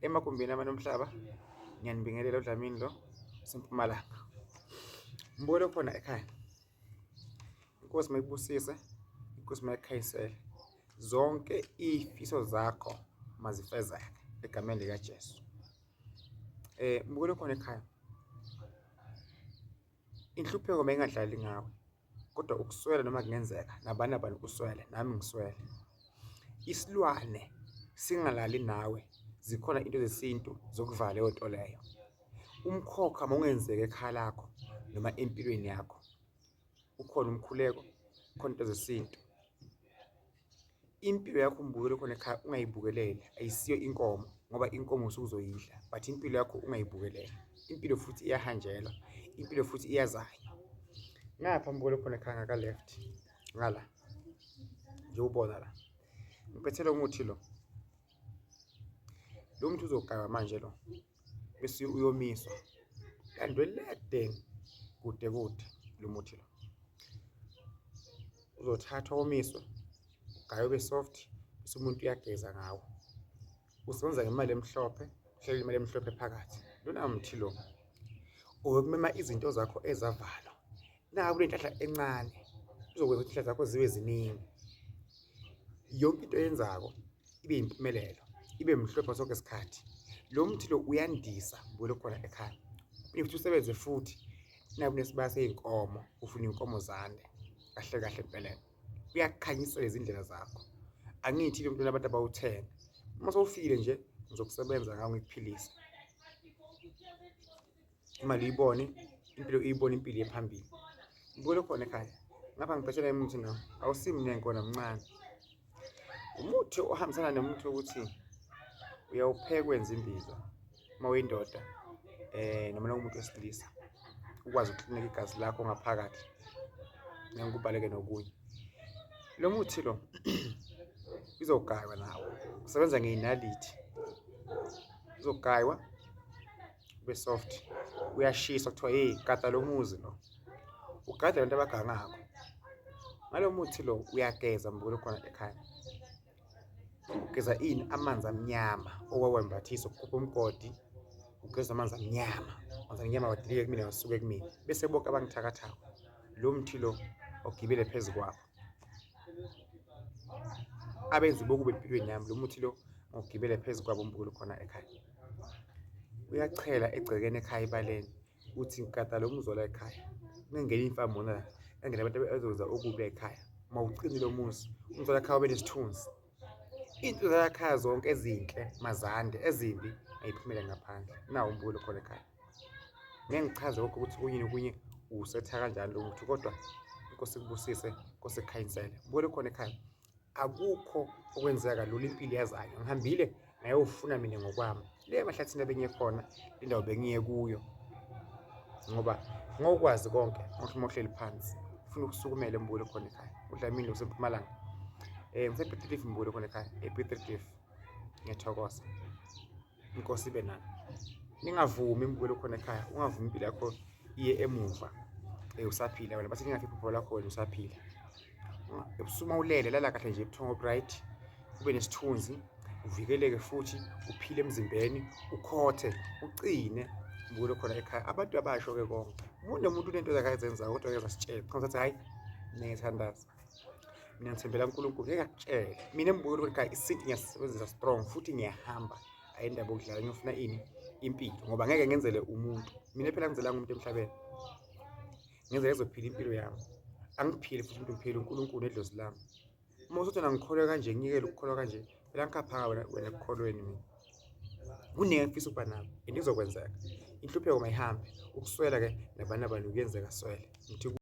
Emagumbini amane omhlaba ngiyanibingelela uDlamini lo useMpumalanga. Mbukelo khona ekhaya. Inkosi mayikubusise, inkosi mayikhanyisele. Zonke izifiso zakho mazifezeke egameni likaJesu. Mbukelo khona ekhaya. Inhlupheko mayingadlali ngawe kodwa ukuswela noma kungenzeka nabani nabani uswele nami ngiswele. Isilwane singalali nawe zikhona into zesintu zokuvala leyo nto leyo. Umkhokha mawungenzeka ekhaya lakho noma empilweni yakho ukhona umkhuleko, khona into zesintu. Impilo yakho umbukeli okhona ekhaya ungayibukeleli, ayisiyo inkomo ngoba inkomo usuke uzoyidla but impilo yakho ungayibukeleli. Impilo futhi iyahanjelwa, impilo futhi iyazanywa. Ngapha mbukeli okhona ekhaya ngaka-left ngala nje ubona la ngiphethe lo muthi lo, lo muthi uzogaywa manje lo bese uyomiswa landwe le ekudeni kude kude lo muthi lo. Uzothathwa womiswe, ugaywe ube soft bese umuntu uyageza ngawo. Usebenza ngemali emhlophe, uhlele imali emhlophe phakathi. Lona muthi lo owokumema izinto zakho ezavalwa. Naku kunenhlahla encane uzokwenza ukuthi inhlahla zakho zibe ziningi. Yonke into oyenzako ibe yimpumelelo, ibe mhlophe sonke isikhathi. Lo muthi lo uyandisa mbuyele khona ekhaya. Uphinde futhi usebenze futhi naku kunesibaya sey'nkomo, ufuna iy'nkomo zande kahle kahle empeleni. Uyakukhanyisela izindlela zakho. Angithi lo mntwana abantu abawuthenga. Uma sewufikile nje ngizokusebenza ngawo ngikuphilise. Imali uyibone, impilo uyibone impilo iye phambili. Mbuyele khona ekhaya. Ngapha ngiphethe naye umuthi no, awusimningi kona mncane. Umuthi ohambisana nomuthi wokuthi uyawupheka wenze imbiza uma uyindoda noma umuntu wesilisa ukwazi ukuklinika igazi lakho ngaphakathi ngeke kubaleke nokunye. Lo muthi lo uzogaywa nawo, usebenza ngey'nalithi, uzogaywa ube soft, uyashiswa kuthiwa hey gada lo muzi lo, ugada abantu abagangako. Ngalo muthi lo uyageza mbukelo khona ekhaya. Ugeza ini? Amanzi amnyama owawembathisa ukukhupha umgodi, ugeza amanzi amnyama, amanzi amnyama awadilike kumina asuke kumina. Bese bonke abangithakathako lo mthi lo ogibele phezu kwabo abenzi bokubi empilweni yami, lo muthi lo ngogibele phezu kwabo mbukelo khona ekhaya. Uyachela egcekeni ekhaya ebaleni uthi ngigada lo muzi wala ekhaya, kungangeni iy'mfamona la, kungangeni abantu abazokwenza okubi la ekhaya. Mawucime lo muzi, umuzi wala ekhaya ube nesithunzi. Iy'nto zala ekhaya zonke ezinhle mazande, ezimbi ay'phumele ngaphandle. Nawu umbulo khona ekhaya. Ngeke ngichaze konke ukuthi okunye nokunye uwusetha kanjani lo muthi kodwa inkosi ikubusise, inkosi ikukhanyisele. Mbukelo khona ekhaya. Akukho okwenzeka kalula impilo iyazanywa. Ngihambile ngayofuna mina ngokwami le emahlathini ebengiye khona le ndawo bengiye kuyo ngoba ngokwazi konke ngokuthi uma uhleli phansi ufuna ukusukumela embukelo khona ekhaya. UDlamini lo useMpumalanga. Ngise-Piet Retief mbukelo khona ekhaya, ePiet Retief. Ngiyathokoza. Inkosi ibe nani. Ningavumi imbukelo khona ekhaya, ungavumi impilo yakho iye emuva usaphila wena. Bathi lingafi iphupho lakho wena usaphila. Ebusuku uma ulele lala kahle nje ubuthongo obu-right, ube nesithunzi, uvikeleke futhi uphile emzimbeni, ukhothe, ucine mbukelo khona ekhaya. Abantu abasho-ke konke. Umuntu nomuntu unento zakhe azenzayo kodwa ngeke asitshele. Cha sathi hhayi mina ngiyathandaza. Mina ngithembela kuNkulunkulu ngeke akutshele. Mina embukelo khona ekhaya isintu ngiyasisebenzisa strong futhi ngiyahamba. Ayi indaba yokudlala ngiyofuna ini? Impilo ngoba ngeke ngenzele umuntu. Mina phela angizelanga umuntu emhlabeni. Ngenzele ezophila impilo yami. Angiphili futhi umuntu ngiphila uNkulunkulu nedlozi lami. Uma usuthi wena ngikholwe kanje ngiyekele ukukholwa kanje, phela ngikhaphaka wena wena ekukholweni mina. Kuningi engifisa ukuba nako and izokwenzeka. Inhlupheko mayihambe, ukuswela ke nabani nabani kuyenzeka swele. Ngithi.